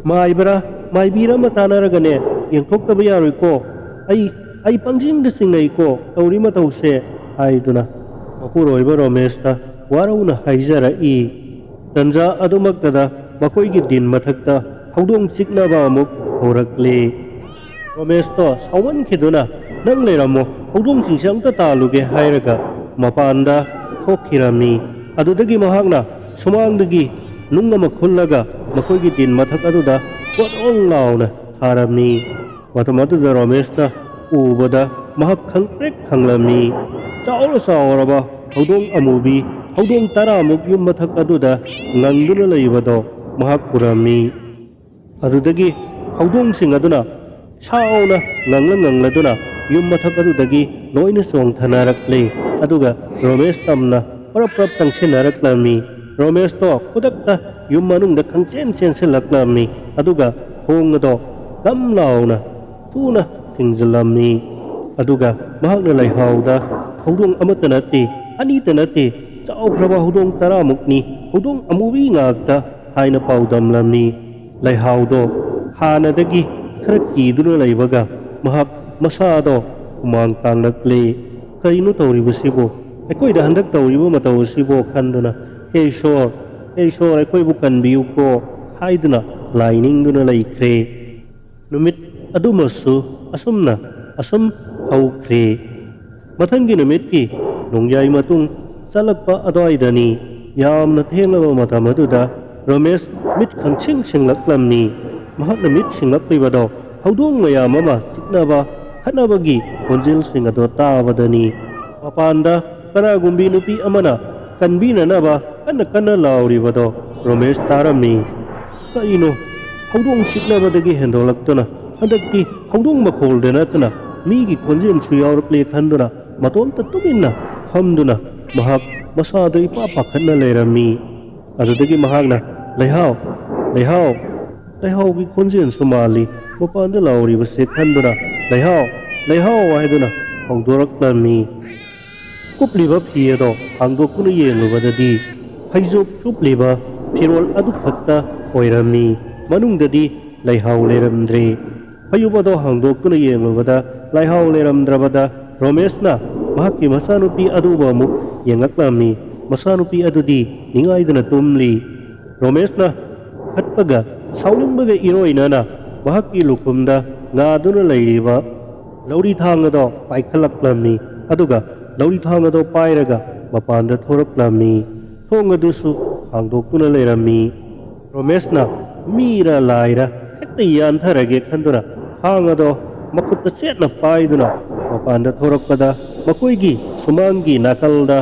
ꯃꯥꯏꯕꯔꯥ, ꯃꯥꯏꯕꯤꯔ ꯑꯃ ꯇꯥꯟꯅꯔꯒꯅꯦ, ꯌꯦꯡꯊꯣꯛꯇꯕ ꯌꯥꯔꯣꯏꯀꯣ꯫ ꯑꯩ, ꯑꯩ ꯄꯪꯖꯤꯡꯗ ꯆꯤꯡꯅꯩꯀꯣ, ꯇꯧꯔꯤ ꯃꯇꯧꯁꯦ" ꯍꯥꯏꯗꯨꯅ ꯃꯄꯨꯔꯣꯏꯕ ꯔꯣꯃꯦꯁꯇ ꯋꯥꯔꯧꯅ ꯍꯥꯏꯖꯔꯛꯏ꯫ ꯇꯟꯖꯥ ꯑꯗꯨꯃꯛꯇꯗ ꯃꯈꯣꯏꯒꯤ ꯗꯤꯟ ꯃꯊꯛꯇ ꯍꯧꯗꯣꯡ ꯆꯤꯛꯅꯕ ꯑꯃꯨꯛ ꯍꯧꯔꯛꯂꯦ꯫ ꯔꯣꯃꯦꯁꯇꯣ ꯁꯥꯎꯃꯟꯈꯤꯗꯨꯅ, "ꯅꯪ ꯂꯩꯔꯝꯃꯣ, ꯍꯧꯗꯣꯡꯁꯤꯡꯁꯦ ꯑꯝꯇ ꯇꯥꯜꯂꯨꯒꯦ" ꯍꯥꯏꯔꯒ ꯃꯄꯥꯟꯗ ꯊꯣꯛꯈꯤꯔꯝꯃꯤ꯫ ꯑꯗꯨꯗꯒꯤ ꯃꯍꯥꯛꯅ ꯁꯨꯃꯥꯡꯗꯒꯤ ꯅꯨꯡ ꯑꯃ ꯈꯨꯜꯂꯒ ꯃꯈꯣꯏꯒꯤ ꯗꯤꯟ ꯃꯊꯛ ꯑꯗꯨꯗ ꯀꯣꯠ ꯑꯣꯡ ꯂꯥꯎꯅ ꯊꯥꯔꯝꯃꯤ꯫ ꯃꯇꯝ ꯑꯗꯨꯗ ꯔꯣꯃꯦꯁꯅ ꯎꯕꯗ ꯃꯍꯥꯛ ꯈꯪꯄ꯭ꯔꯦꯛ ꯈꯪꯂꯝꯃꯤ꯫ ꯆꯥꯎꯔ ꯆꯥꯎꯔꯕ ꯍꯧꯗꯣꯡ ꯑꯃꯨꯕꯤ, ꯍꯧꯗꯣꯡ ꯇꯔꯥꯃꯨꯛ ꯌꯨꯝ ꯃꯊꯛ ꯑꯗꯨꯗ ꯉꯪꯗꯨꯅ ꯂꯩꯕꯗꯣ ꯃꯍꯥꯛ ꯎꯔꯝꯃꯤ꯫ ꯑꯗꯨꯗꯒꯤ ꯍꯧꯗꯣꯡꯁꯤꯡ ꯑꯗꯨꯅ ꯁꯥꯎꯅ ꯉꯪꯂ ꯉꯪꯂꯗꯨꯅ ꯌꯨꯝ ꯃꯊꯛ ꯑꯗꯨꯗꯒꯤ ꯂꯣꯏꯅ ꯆꯣꯡꯊꯅꯔꯛꯂꯦ꯫ ꯑꯗꯨꯒ ꯔꯣꯃꯦꯁ ꯇꯝꯅ ꯄꯔꯞ ꯄꯔꯞ ꯆꯪꯁꯤꯟꯅꯔꯛꯂꯝꯃꯤ꯫ ꯔꯣꯃꯦꯁꯇꯣ ꯈꯨꯗꯛꯇ ꯌꯨꯝ ꯃꯅꯨꯡꯗ ꯈꯪꯆꯦꯟ ꯆꯦꯟꯁꯤꯜꯂꯛꯂꯝꯃꯤ꯫ ꯑꯗꯨꯒ ꯊꯣꯡ ꯑꯗꯣ ꯒꯝ ꯂꯥꯎꯅ ꯊꯨꯅ ꯊꯤꯡꯖꯤꯜꯂꯝꯃꯤ꯫ ꯑꯗꯨꯒ ꯃꯍꯥꯛꯅ ꯂꯩꯍꯥꯎꯗ, "ꯍꯧꯗꯣꯡ ꯑꯃꯠꯇ ꯅꯠꯇꯦ, ꯑꯅꯤꯇ ꯅꯠꯇꯦ, ꯆꯥꯎꯈ꯭ꯔꯕ ꯍꯧꯗꯣꯡ ꯇꯔꯥꯃꯨꯛꯅꯤ, ꯍꯧꯗꯣꯡ ꯑꯃꯨꯕꯤ ꯉꯥꯛꯇ" ꯍꯥꯏꯅ ꯄꯥꯎꯗꯝꯂꯝꯃꯤ꯫ ꯂꯩꯍꯥꯎꯗꯣ ꯍꯥꯟꯅꯗꯒꯤ ꯈꯔ ꯀꯤꯗꯨꯅ ꯂꯩꯕꯒ ꯃꯍꯥꯛ ꯃꯁꯥꯗꯣ ꯍꯨꯃꯥꯡ ꯀꯥꯡꯂꯛꯂꯦ꯫ "ꯀꯔꯤꯅꯣ ꯇꯧꯔꯤꯕꯁꯤꯕꯨ? ꯑꯩꯈꯣꯏꯗ ꯍꯟꯗꯛ ꯇꯧꯔꯤꯕ ꯃꯇꯧ ꯑꯁꯤꯕꯨ?" ꯈꯟꯗꯨꯅ, "ꯍꯦ ꯏꯁꯣꯔ, ꯍꯦ ꯏꯁꯣꯔ, ꯑꯩꯈꯣꯏꯕꯨ ꯀꯟꯕꯤꯌꯨꯀꯣ" ꯍꯥꯏꯗꯨꯅ ꯂꯥꯏ ꯅꯤꯡꯗꯨꯅ ꯂꯩꯈ꯭ꯔꯦ꯫ ꯅꯨꯃꯤꯠ ꯑꯗꯨꯃꯁꯨ ꯑꯁꯨꯝꯅ ꯑꯁꯨꯝ ꯍꯧꯈ꯭ꯔꯦ꯫ ꯃꯊꯪꯒꯤ ꯅꯨꯃꯤꯠꯀꯤ ꯅꯣꯡꯌꯥꯏ ꯃꯇꯨꯡ ꯆꯠꯂꯛꯄ ꯑꯗꯨꯋꯥꯏꯗꯅꯤ꯫ ꯌꯥꯝꯅ ꯊꯦꯡꯂꯕ ꯃꯇꯝ ꯑꯗꯨꯗ ꯔꯣꯃꯦꯁ ꯃꯤꯠ ꯈꯪꯁꯤꯡ ꯁꯤꯡꯂꯛꯂꯝꯃꯤ꯫ ꯃꯍꯥꯛꯅ ꯃꯤꯠ ꯁꯤꯡꯂꯛꯂꯤꯕꯗꯣ ꯍꯧꯗꯣꯡ ꯃꯌꯥꯝ ꯑꯃ ꯆꯤꯛꯅꯕ ꯈꯠꯅꯕꯒꯤ ꯈꯣꯟꯖꯦꯜꯁꯤꯡ ꯑꯗꯣ ꯇꯥꯕꯗꯅꯤ꯫ ꯃꯄꯥꯟꯗ ꯀꯅꯥꯒꯨꯝꯕꯤ ꯅꯨꯄꯤ ꯑꯃꯅ ꯀꯟꯕꯤꯅꯅꯕ ꯀꯟꯅ ꯀꯟꯅ ꯂꯥꯎꯔꯤꯕꯗꯣ ꯔꯣꯃꯦꯁ ꯇꯥꯔꯝꯃꯤ꯫ "ꯀꯔꯤꯅꯣ? ꯍꯧꯗꯣꯡ ꯆꯤꯛꯅꯕꯗꯒꯤ ꯍꯦꯟꯗꯣꯛꯂꯛꯇꯨꯅ ꯍꯟꯗꯛꯇꯤ ꯍꯧꯗꯣꯡ ꯃꯈꯣꯜꯗ ꯅꯠꯇꯅ ꯃꯤꯒꯤ ꯈꯣꯟꯖꯦꯜꯁꯨ ꯌꯥꯎꯔꯛꯂꯦ" ꯈꯟꯗꯨꯅ ꯃꯇꯣꯝꯇ ꯇꯨꯃꯤꯟꯅ ꯐꯝꯗꯨꯅ ꯃꯍꯥꯛ ꯃꯁꯥꯗ ꯏꯄꯥ ꯄꯥꯈꯠꯅ ꯂꯩꯔꯝꯃꯤ꯫ ꯑꯗꯨꯗꯒꯤ ꯃꯍꯥꯛꯅ, "ꯂꯩꯍꯥꯎ, ꯂꯩꯍꯥꯎ, ꯂꯩꯍꯥꯎꯒꯤ ꯈꯣꯟꯖꯦꯜꯁꯨ ꯃꯥꯜꯂꯤ ꯃꯄꯥꯟꯗ ꯂꯥꯎꯔꯤꯕꯁꯦ" ꯈꯟꯗꯨꯅ, "ꯂꯩꯍꯥꯎ, ꯂꯩꯍꯥꯎ" ꯍꯥꯏꯗꯨꯅ ꯍꯧꯗꯣꯔꯛꯂꯝꯃꯤ꯫ ꯀꯨꯞꯂꯤꯕ ꯐꯤ ꯑꯗꯣ ꯍꯥꯡꯗꯣꯛꯇꯨꯅ ꯌꯦꯡꯂꯨꯕꯗꯗꯤ ꯐꯩꯖꯣꯝ ꯆꯨꯞꯂꯤꯕ ꯐꯤꯔꯣꯜ ꯑꯗꯨꯈꯛꯇ ꯑꯣꯏꯔꯝꯃꯤ꯫ ꯃꯅꯨꯡꯗꯗꯤ ꯂꯩꯍꯥꯎ ꯂꯩꯔꯝꯗ꯭ꯔꯦ꯫ ꯐꯩꯖꯣꯝ ꯑꯗꯣ ꯍꯥꯡꯗꯣꯛꯇꯨꯅ ꯌꯦꯡꯂꯨꯕꯗ ꯂꯩꯍꯥꯎ ꯂꯩꯔꯝꯗ꯭ꯔꯕꯗ ꯔꯣꯃꯦꯁꯅ ꯃꯍꯥꯛꯀꯤ ꯃꯆꯥꯅꯨꯄꯤ ꯑꯗꯨꯕꯨ ꯑꯃꯨꯛ ꯌꯦꯡꯂꯛꯂꯝꯃꯤ꯫ ꯃꯆꯥꯅꯨꯄꯤ ꯑꯗꯨꯗꯤ ꯅꯤꯡꯉꯥꯏꯗꯨꯅ ꯇꯨꯝꯂꯤ꯫ ꯔꯣꯃꯦꯁꯅ ꯈꯠꯄꯒ ꯁꯥꯎꯅꯤꯡꯕꯒ ꯏꯔꯣꯏꯅꯅ ꯃꯍꯥꯛꯀꯤ ꯂꯨꯈꯨꯝꯗ ꯉꯥꯗꯨꯅ ꯂꯩꯔꯤꯕ ꯂꯧꯔꯤ ꯊꯥꯡ ꯑꯗꯣ ꯄꯥꯏꯈꯠꯂꯛꯂꯝꯃꯤ꯫ ꯑꯗꯨꯒ ꯂꯧꯔꯤ ꯊꯥꯡ ꯑꯗꯣ ꯄꯥꯏꯔꯒ ꯃꯄꯥꯟꯗ ꯊꯣꯔꯛꯂꯝꯃꯤ꯫ ꯊꯣꯡ ꯑꯗꯨꯁꯨ ꯍꯥꯡꯗꯣꯛꯇꯨꯅ ꯂꯩꯔꯝꯃꯤ꯫ ꯔꯣꯃꯦꯁꯅ ꯃꯤꯔ ꯂꯥꯏꯔ ꯍꯦꯛꯇ ꯌꯥꯟꯊꯔꯒꯦ ꯈꯟꯗꯨꯅ ꯊꯥꯡ ꯑꯗꯣ ꯃꯈꯨꯠꯇ ꯆꯦꯠꯅ ꯄꯥꯏꯗꯨꯅ ꯃꯄꯥꯟꯗ ꯊꯣꯔꯛꯄꯗ ꯃꯈꯣꯏꯒꯤ ꯁꯨꯃꯥꯡꯒꯤ ꯅꯥꯀꯜꯗ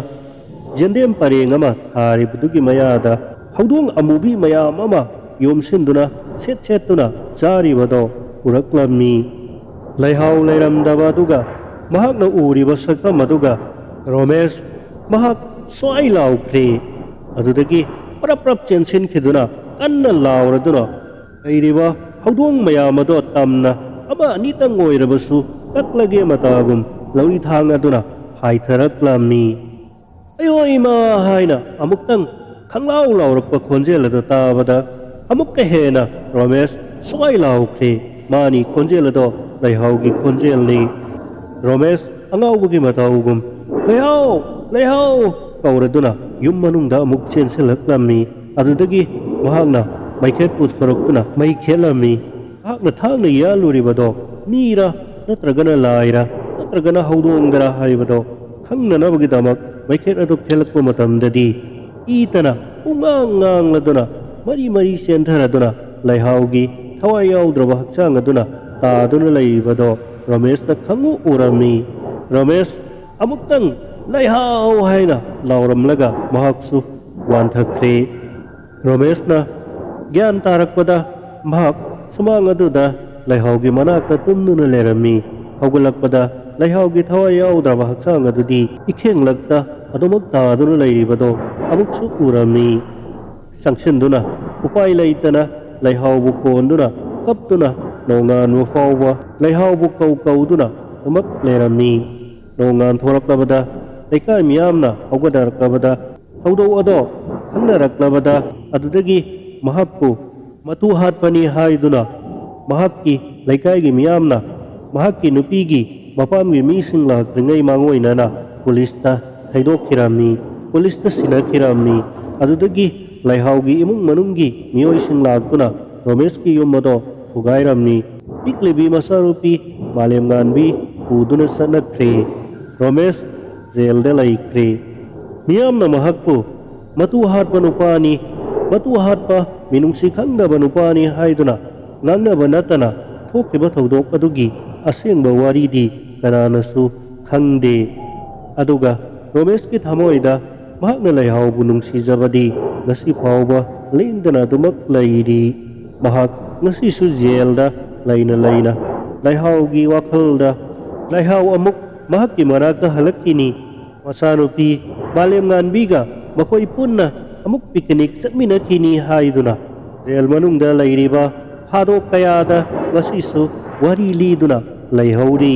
ꯌꯦꯟꯗꯦꯝ ꯄꯔꯦꯡ ꯑꯃ ꯊꯥꯔꯤꯕꯗꯨꯒꯤ ꯃꯌꯥꯗ ꯍꯧꯗꯣꯡ ꯑꯃꯨꯕꯤ ꯃꯌꯥꯝ ꯑꯃ ꯌꯣꯝꯁꯤꯟꯗꯨꯅ ꯁꯦꯠ ꯁꯦꯠꯇꯨꯅ ꯆꯥꯔꯤꯕꯗꯣ ꯎꯔꯛꯂꯝꯃꯤ꯫ ꯂꯩꯍꯥꯎ ꯂꯩꯔꯝꯗꯕ ꯑꯗꯨꯒ ꯃꯍꯥꯛꯅ ꯎꯔꯤꯕ ꯁꯛꯇꯝ ꯑꯗꯨꯒ ꯔꯣꯃꯦꯁ ꯃꯍꯥꯛ ꯁ꯭ꯋꯥꯏ ꯂꯥꯎꯈ꯭ꯔꯦ꯫ ꯑꯗꯨꯗꯒꯤ ꯄ꯭ꯔꯞ ꯄ꯭ꯔꯞ ꯆꯦꯟꯁꯤꯟꯈꯤꯗꯨꯅ ꯀꯟꯅ ꯂꯥꯎꯔꯗꯨꯅ ꯂꯩꯔꯤꯕ ꯍꯧꯗꯣꯡ ꯃꯌꯥꯝ ꯑꯗꯣ ꯇꯝꯅ ꯑꯃ ꯑꯅꯤꯇꯪ ꯑꯣꯏꯔꯕꯁꯨ ꯀꯛꯂꯒꯦ ꯃꯇꯥꯒꯨꯝ ꯂꯧꯔꯤ ꯊꯥꯡ ꯑꯗꯨꯅ ꯍꯥꯏꯊꯔꯛꯂꯝꯃꯤ꯫ "ꯑꯌꯣ ꯏꯃꯥ" ꯍꯥꯏꯅ ꯑꯃꯨꯛꯇꯪ ꯈꯪꯂꯥꯎ ꯂꯥꯎꯔꯛꯄ ꯈꯣꯟꯖꯦꯜ ꯑꯗꯨ ꯇꯥꯕꯗ ꯑꯃꯨꯛꯀ ꯍꯦꯟꯅ ꯔꯣꯃꯦꯁ ꯁ꯭ꯋꯥꯏ ꯂꯥꯎꯈ꯭ꯔꯦ꯫ ꯃꯥꯅꯤ, ꯈꯣꯟꯖꯦꯜ ꯑꯗꯣ ꯂꯩꯍꯥꯎꯒꯤ ꯈꯣꯟꯖꯦꯜꯅꯤ꯫ ꯔꯣꯃꯦꯁ ꯑꯉꯥꯎꯕꯒꯤ ꯃꯇꯧꯒꯨꯝ "ꯂꯩꯍꯥꯎ! ꯂꯩꯍꯥꯎ!" ꯀꯧꯔꯗꯨꯅ ꯌꯨꯝ ꯃꯅꯨꯡꯗ ꯑꯃꯨꯛ ꯆꯦꯟꯁꯤꯜꯂꯛꯂꯝꯃꯤ꯫ ꯑꯗꯨꯗꯒꯤ ꯃꯍꯥꯛꯅ ꯃꯩꯈꯦꯠ ꯄꯨꯊꯣꯔꯛꯇꯨꯅ ꯃꯩ ꯈꯦꯠꯂꯝꯃꯤ꯫ ꯃꯍꯥꯛꯅ ꯊꯥꯡꯅ ꯌꯥꯜꯂꯨꯔꯤꯕꯗꯣ ꯃꯤꯔꯥ, ꯅꯠꯇ꯭ꯔꯒꯅ ꯂꯥꯏꯔꯥ, ꯅꯠꯇ꯭ꯔꯒꯅ ꯍꯧꯗꯣꯡꯗꯔꯥ ꯍꯥꯏꯕꯗꯣ ꯈꯪꯅꯅꯕꯒꯤꯗꯃꯛ ꯃꯩꯈꯦꯠ ꯑꯗꯨ ꯈꯦꯠꯂꯛꯄ ꯃꯇꯝꯗꯗꯤ ꯀꯤꯗꯅ ꯄꯨꯡꯉꯥꯡ ꯉꯥꯡꯂꯗꯨꯅ ꯃꯔꯤ ꯃꯔꯤ ꯆꯦꯟꯊꯔꯗꯨꯅ ꯂꯩꯍꯥꯎꯒꯤ ꯊꯋꯥꯏ ꯌꯥꯎꯗ꯭ꯔꯕ ꯍꯛꯆꯥꯡ ꯑꯗꯨꯅ ꯇꯥꯗꯨꯅ ꯂꯩꯔꯤꯕꯗꯣ ꯔꯣꯃꯦꯁꯅ ꯈꯪꯎ ꯎꯔꯝꯃꯤ꯫ ꯔꯣꯃꯦꯁ ꯑꯃꯨꯛꯇꯪ "ꯂꯩꯍꯥꯎ!" ꯍꯥꯏꯅ ꯂꯥꯎꯔꯝꯂꯒ ꯃꯍꯥꯛꯁꯨ ꯋꯥꯟꯊꯈ꯭ꯔꯦ꯫ ꯔꯣꯃꯦꯁꯅ ꯒ꯭ꯌꯥꯟ ꯇꯥꯔꯛꯄꯗ ꯃꯍꯥꯛ ꯁꯨꯃꯥꯡ ꯑꯗꯨꯗ ꯂꯩꯍꯥꯎꯒꯤ ꯃꯅꯥꯛꯇ ꯇꯨꯝꯗꯨꯅ ꯂꯩꯔꯝꯃꯤ꯫ ꯍꯧꯒꯠꯂꯛꯄꯗ ꯂꯩꯍꯥꯎꯒꯤ ꯊꯋꯥꯏ ꯌꯥꯎꯗ꯭ꯔꯕ ꯍꯛꯆꯥꯡ ꯑꯗꯨꯗꯤ ꯏꯈꯦꯡꯂꯛꯇ ꯑꯗꯨꯃꯛ ꯇꯥꯗꯨꯅ ꯂꯩꯔꯤꯕꯗꯣ ꯑꯃꯨꯛꯁꯨ ꯎꯔꯝꯃꯤ꯫ ꯆꯪꯁꯤꯟꯗꯨꯅ ꯎꯄꯥꯏ ꯂꯩꯇꯅ ꯂꯩꯍꯥꯎꯕꯨ ꯀꯣꯟꯗꯨꯅ ꯀꯞꯇꯨꯅ ꯅꯣꯡꯉꯥꯟꯕ ꯐꯥꯎꯕ ꯂꯩꯍꯥꯎꯕꯨ ꯀꯧ ꯀꯧꯗꯨꯅ ꯑꯗꯨꯃꯛ ꯂꯩꯔꯝꯃꯤ꯫ ꯅꯣꯡꯉꯥꯟ ꯊꯣꯔꯛꯂꯕꯗ ꯂꯩꯀꯥꯏ ꯃꯤꯌꯥꯝꯅ ꯍꯧꯒꯠꯅꯔꯛꯂꯕꯗ ꯊꯧꯗꯣꯛ ꯑꯗꯣ ꯈꯪꯅꯔꯛꯂꯕꯗ ꯑꯗꯨꯗꯒꯤ ꯃꯍꯥꯛꯄꯨ ꯃꯇꯨ ꯍꯥꯠꯄꯅꯤ ꯍꯥꯏꯗꯨꯅ ꯃꯍꯥꯛꯀꯤ ꯂꯩꯀꯥꯏꯒꯤ ꯃꯤꯌꯥꯝꯅ ꯃꯍꯥꯛꯀꯤ ꯅꯨꯄꯤꯒꯤ ꯃꯄꯥꯝꯒꯤ ꯃꯤꯁꯤꯡ ꯂꯥꯛꯇ꯭ꯔꯤꯉꯩ ꯃꯥꯡꯑꯣꯏꯅꯅ ꯄꯨꯂꯤꯁꯇ ꯊꯩꯗꯣꯛꯈꯤꯔꯝꯃꯤ꯫ ꯄꯨꯂꯤꯁꯇ ꯁꯤꯟꯅꯈꯤꯔꯝꯃꯤ꯫ ꯑꯗꯨꯗꯒꯤ ꯂꯩꯍꯥꯎꯒꯤ ꯏꯃꯨꯡ ꯃꯅꯨꯡꯒꯤ ꯃꯤꯑꯣꯏꯁꯤꯡ ꯂꯥꯛꯇꯨꯅ ꯔꯣꯃꯦꯁꯀꯤ ꯌꯨꯝ ꯑꯗꯣ ꯊꯨꯒꯥꯏꯔꯝꯃꯤ꯫ ꯄꯤꯛꯂꯤꯕꯤ ꯃꯆꯥꯅꯨꯄꯤ ꯃꯥꯂꯦꯝꯉꯥꯟꯕꯤ ꯄꯨꯗꯨꯅ ꯆꯠꯅꯈ꯭ꯔꯦ꯫ ꯔꯣꯃꯦꯁ ꯖꯦꯜꯗ ꯂꯩꯈ꯭ꯔꯦ꯫ ꯃꯤꯌꯥꯝꯅ ꯃꯍꯥꯛꯄꯨ ꯃꯇꯨ ꯍꯥꯠꯄ ꯅꯨꯄꯥꯅꯤ, ꯃꯇꯨ ꯍꯥꯠꯄ ꯃꯤꯅꯨꯡꯁꯤ ꯈꯪꯗꯕ ꯅꯨꯄꯥꯅꯤ ꯍꯥꯏꯗꯨꯅ ꯉꯥꯡꯅꯕ ꯅꯠꯇꯅ ꯊꯣꯛꯈꯤꯕ ꯊꯧꯗꯣꯛ ꯑꯗꯨꯒꯤ ꯑꯁꯦꯡꯕ ꯋꯥꯔꯤꯗꯤ ꯀꯅꯥꯅꯁꯨ ꯈꯪꯗꯦ꯫ ꯑꯗꯨꯒ ꯔꯣꯃꯦꯁꯀꯤ ꯊꯃꯣꯏꯗ ꯃꯍꯥꯛꯅ ꯂꯩꯍꯥꯎꯕꯨ ꯅꯨꯡꯁꯤꯖꯕꯗꯤ ꯉꯁꯤ ꯐꯥꯎꯕ ꯂꯦꯡꯗꯅ ꯑꯗꯨꯃꯛ ꯂꯩꯔꯤ꯫ ꯃꯍꯥꯛ ꯉꯁꯤꯁꯨ ꯖꯦꯜꯗ ꯂꯩꯅ ꯂꯩꯅ ꯂꯩꯍꯥꯎꯒꯤ ꯋꯥꯈꯜꯗ ꯂꯩꯍꯥꯎ ꯑꯃꯨꯛ ꯃꯍꯥꯛꯀꯤ ꯃꯅꯥꯛꯇ ꯍꯜꯂꯛꯈꯤꯅꯤ꯫ ꯃꯆꯥꯅꯨꯄꯤ ꯃꯥꯂꯦꯝꯉꯥꯟꯕꯤꯒ ꯃꯈꯣꯏ ꯄꯨꯟꯅ ꯑꯃꯨꯛ ꯄꯤꯛꯅꯤꯛ ꯆꯠꯃꯤꯟꯅꯈꯤꯅꯤ ꯍꯥꯏꯗꯨꯅ ꯖꯦꯜ ꯃꯅꯨꯡꯗ ꯂꯩꯔꯤꯕ ꯐꯥꯗꯣꯛ ꯀꯌꯥꯗ ꯉꯁꯤꯁꯨ ꯋꯥꯔꯤ ꯂꯤꯗꯨꯅ ꯂꯩꯍꯧꯔꯤ꯫